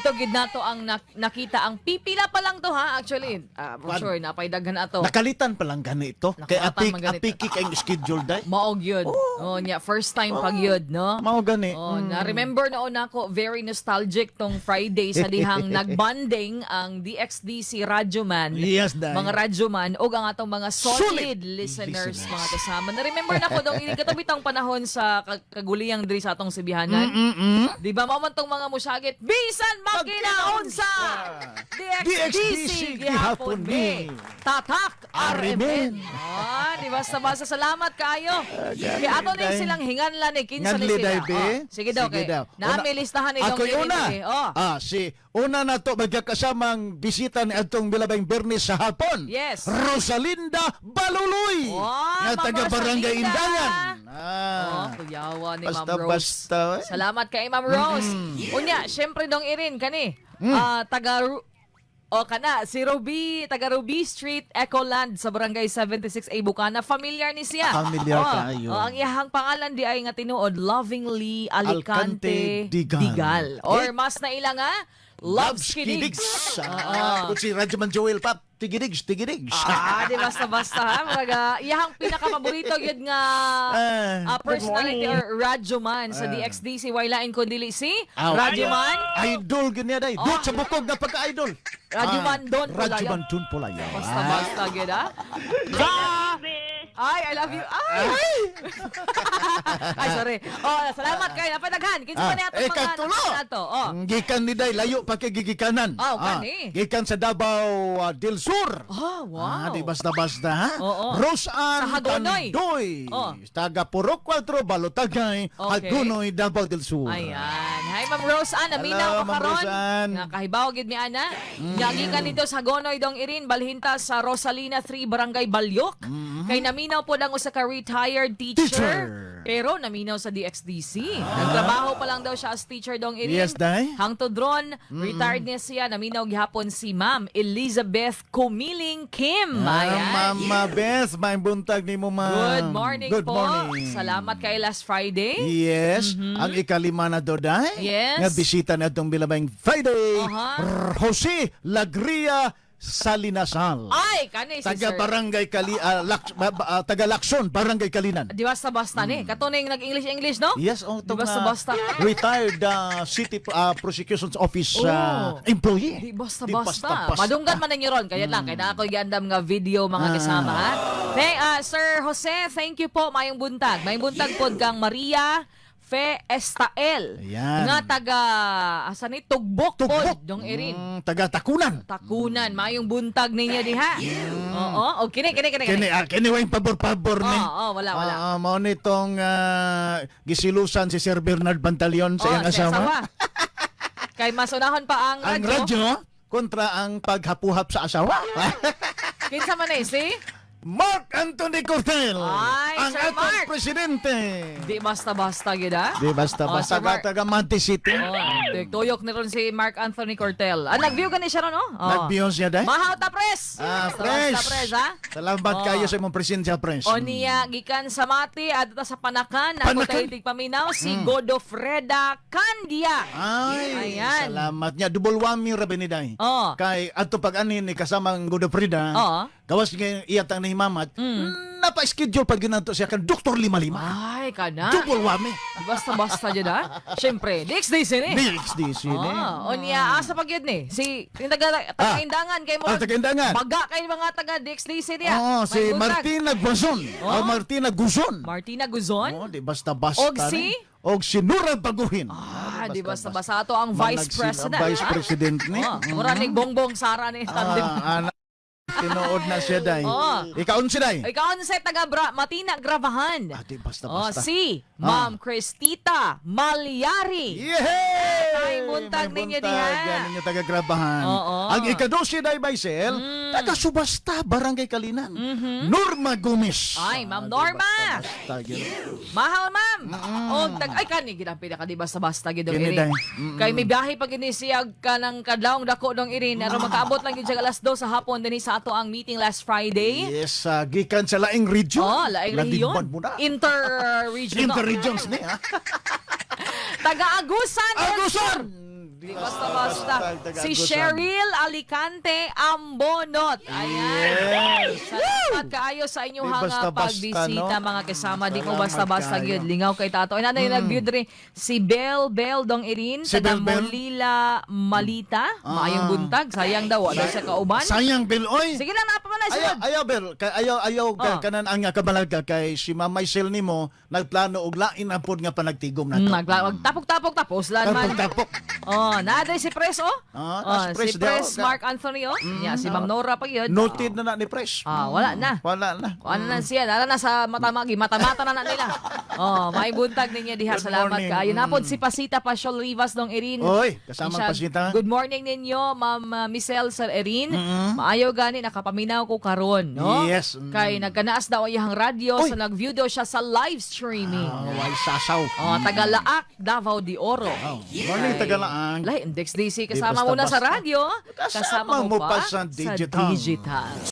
Dito gid nato ang nakita ang pipila pa lang to ha, actually. Ah, for sure napay daghan ato. Nakalitan pa lang gani ito. Kay Nakalatan apik, man ganito. apiki kay schedule day. Maog yun. Oh, niya first time pag yun, no? Mao gani. Oh, na remember noon ako, very nostalgic tong Friday sa dihang nagbanding ang DXDC Radyoman. Yes, day. Mga radyoman og ang atong mga solid, Solid listeners, listeners. mga kasama. Na remember na ko dong ini katong panahon sa kaguliyang diri sa atong sibihanan. Di ba mao man tong mga musagit bisan makinaunsa. DXDC DXDC gihapon gihapon mi. mi. Tatak RMN. RMN. Ah, di ba basta salamat kaayo. Kay ato ning day. silang hinganlan eh kinsa ni Nganli sila. day, be. Oh, sige daw kay. Naami listahan ni Dong Ako'y Irin, una. eh. Oh. Ah, si una na to magkakasamang bisita ni atong Bilabang Bernis sa hapon. Yes. Rosalinda Baluloy. Wow, nga Ma'am taga Barangay Rosalinda. Indangan. Oh, Ah. kuyawa ni Ma'am Basta, Rose. basta, eh. Salamat kay Ma'am Rose. Unya, syempre Dong Irin kani. Ah, taga O kana si Ruby, taga Ruby Street, Ecoland sa Barangay 76A Bukana. Familiar ni siya. Familiar Oh, kaayo. oh, ang iyahang pangalan di ay nga tinuod Lovingly Alicante, Alcante Digal. Digal. Or Eh? mas naila nga Loves Kidigs. Ah, kung si Radyoman Joel Pap, tigidigs, tigidigs. Ah, di basta-basta ha. Muraga, iyahang pinakapaborito yun nga Ah. personality or radyoman sa DXDC. Way lain kun dili si Aw. Radyoman. Idol gyud niya day. Dot sa bukog nga pagka-idol. Radyoman Don Pulayaw. Radyoman Don Pulayaw. Basta-basta gyud ha. Ba! Ay, I love you. Ay! Ay, sorry. Oh, salamat kayo. Napadaghan. Kinsa pa niya atong eh, mga katulo. nakita nato? Oh. Gikan ni day layo pa kay gigikanan. Ah, kani. Gikan sa Davao del Sur. Oh, wow. Ah, di basta-basta ha. Oo. Rose Ann Sa Hagonoy. Tandoy. Oh. Taga Purok 4, Balotagay, Okay. Hagonoy, Davao del Sur. Ayan. Hi, Ma'am Rose Ann. Naminaw Hello, ka Ma'am karon. Rose Ann. Nga kahibaw gid mi ana. Nga gikan dito sa Gonoy dong Irin balhinta sa Rosalina 3 Barangay Balyok. Kay naminaw po lang usa ka retired teacher. Teacher. Pero naminaw sa DXDC. Nagtrabaho pa lang daw siya as teacher dong Irin. Yes, day. Hangtod ron, retired niya siya. Naminaw gihapon si Ma'am Elizabeth Kumiling Kim. Ah, Ayan. Mama Beth, may buntag ni mo, ma'am. Good morning Good po. morning. Salamat kay last Friday. Yes, ang ikalima na doday. Yes. Nga bisita na itong Bilabang Friday. Jose Lagria Salinasal. Ay, kani si Taga Sir. Barangay Kali ah, Lak- ba- ba- ah, taga Lacson, Barangay Kalinan. Di basta-basta ni. Kato na yung nag-English-English, no? Yes, oh, Di itong, basta-basta. Retired City Prosecution's Office Oh. employee. Di Di basta-basta. basta-basta. Madunggan man ninyo ron. Kaya lang, kaya na ako giandam nga video mga kasama, ha? Thank, Sir Jose, thank you po. Mayong buntag. Mayong buntag po kang Maria Fe Estael. Ayan. Nga taga, asa ni? Tugbok, Tugbok. pod, Dong Erin. Taga Takunan. Takunan. Mayong buntag ninyo diha. Oo. O, kini, kini, kini. Kini Kini. kini way pabor-pabor ni. Oo, oh, wala, wala. Ah, mao nitong gisilusan si Sir Bernard Pantaleon sa Oh, iyang sa asawa. asawa. Kay masunahon pa ang Ang radyo. radyo kontra ang paghapuhap sa asawa. Kinsa man eh, si? Mark Anthony Cortel, Ay, ang Sir atong Mark. presidente. Di basta-basta gyud ah. Di basta Oh, basta Sir Mark. taga Mante City. Oh, tuyok ni ron si Mark Anthony Cortel. Ah, nag-view ka ni siya ron, no? Oh. Nag-view siya dai. Mahaw ta pres. Ah, Basta press. basta pres, ha? Salamat Oh. kayo sa imong presensya, press. O niya gikan sa Mati adto ta sa Panakan, ako Panakan. tayo tigpaminaw si Godofreda Candia. Ay, Ayan. salamat niya. Double whammy ra biniday. Oh. Kay adto pag ani ni kasamang Godofreda. Oo. Gawas nga iya tang nahimamat. Napa-schedule pag ginanto siya kan Dr. 55. Ay, kana. Double whammy. Basta-basta jud ha. Syempre, DXDC ni. DXDC ni. Oh, o niya asa pag yun ni. Si yung taga taga Indangan kay mo. Ah, taga Indangan. Baga kay mga taga DXDC niya. Oo, si May buntag. Martina Guazon. Oh. Oh. Martina Guzon. Martina Guzon. Oh, di basta-basta. Og si? ni. Og si Nura Baguhin. Ah, di basta-basta ato ang Vice President. Vice President ni. Oh, mura ni Bongbong Sara ni tandem. Ah, ana. Tinuod na siya day. Oo. Ikaon si day. Ikaw sa taga Bra, Matina Gravahan. Ah, di basta-basta. Oh, si Ma'am Cristita Malyari. Yehey! Ay, buntag May ninyo buntag, diha. yan ninyo taga-grabahan. Oo. Mm. Ang ikadosi day Baisel, taga Subasta, Barangay Kalinan. Norma Gomez. Ay, Ma'am Ah, di Norma. basta-basta, gyud. Mahal, ma'am. Og tag ay kani gid ang pinaka di basta-basta gid ang Kini, irin. day. Kay may biyahe pag ini siya ka ng kadlawng dako dong irin aron makaabot lang gyud siya alas 2 sa hapon dinhi sa ato ang meeting last Friday. Yes, gikan sa laing region. Oh, laing rehiyon. Ladimban mo na. Inter-regional. Interregions ni, ha? Taga Agusan del Agusan! Di basta-basta. Si Taga-Agusan. Cheryl Alicante Ambonot. Ayan. Yes. Salamat kaayo sa inyong Di hanga basta-basta, pagbisita, no? mga kasama. Di ko Salamat basta-basta kaayo. gyud. Lingaw kay tato. Ay, nanay nag-view diri si Bel Bel Dong Irin Si taga Bel Bel? Molila Malita. Ah. Maayong buntag. Sayang daw wala siya kauban. Sayang, Bill, oy. Sige lang, napa man na Ayaw, sunod. ayaw, Bel. Kay, ayaw, ayaw, kanan ang kabalaga kay si Mama Isel nimo, nagplano og lain na pod nga panagtigom na to. Tapok-tapok tapos lan man. Tapok-tapok. Oh, naa si Pres oh. Ah, Oh, si Pres si Pres daw. Mark Anthony oh. Nya si Ma'am Nora pa gyud. Noted na na ni Pres. Ah, wala na. Wala na. Kung ano na siya, nara na sa matamagi, mata-mata na na nila. Oh, may buntag ninyo diha. Good Salamat morning. kaayo. Napod si Pasita Pasyol Rivas dong Erin. Oy, kasamang Siya, Pasita. Good morning ninyo, Ma'am Michelle Sir Erin. Maayo gani nakapaminaw ko karon, no? Yes. Kay nagkanaas daw ang iyang radyo, Oy. so nag-view daw siya sa live streaming. Ah, way sasaw. Oh, taga Laak, Davao de Oro. Oh, morning, Tagalaang. Lahi, Index DC, Di kasama mo na sa basta-basta. radyo. Kasama mo pa sa digital. Sa digital.